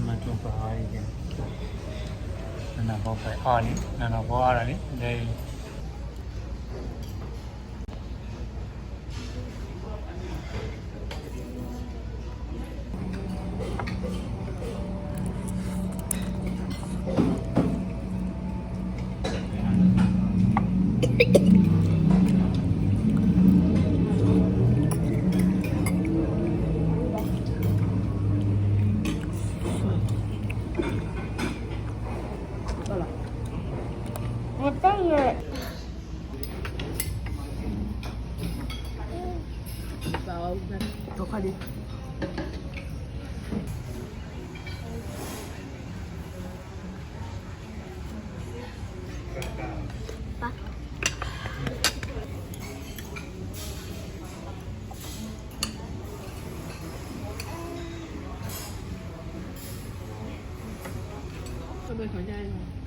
မၤတိၢ်ပှၤအီၣ်လံ, နနီၢ်ဖိပှၤအီၣ်လံ, နနီၢ်ဖိအီၣ်ဒီးလံ, ဒီး Tôi bên khỏi dây rồi.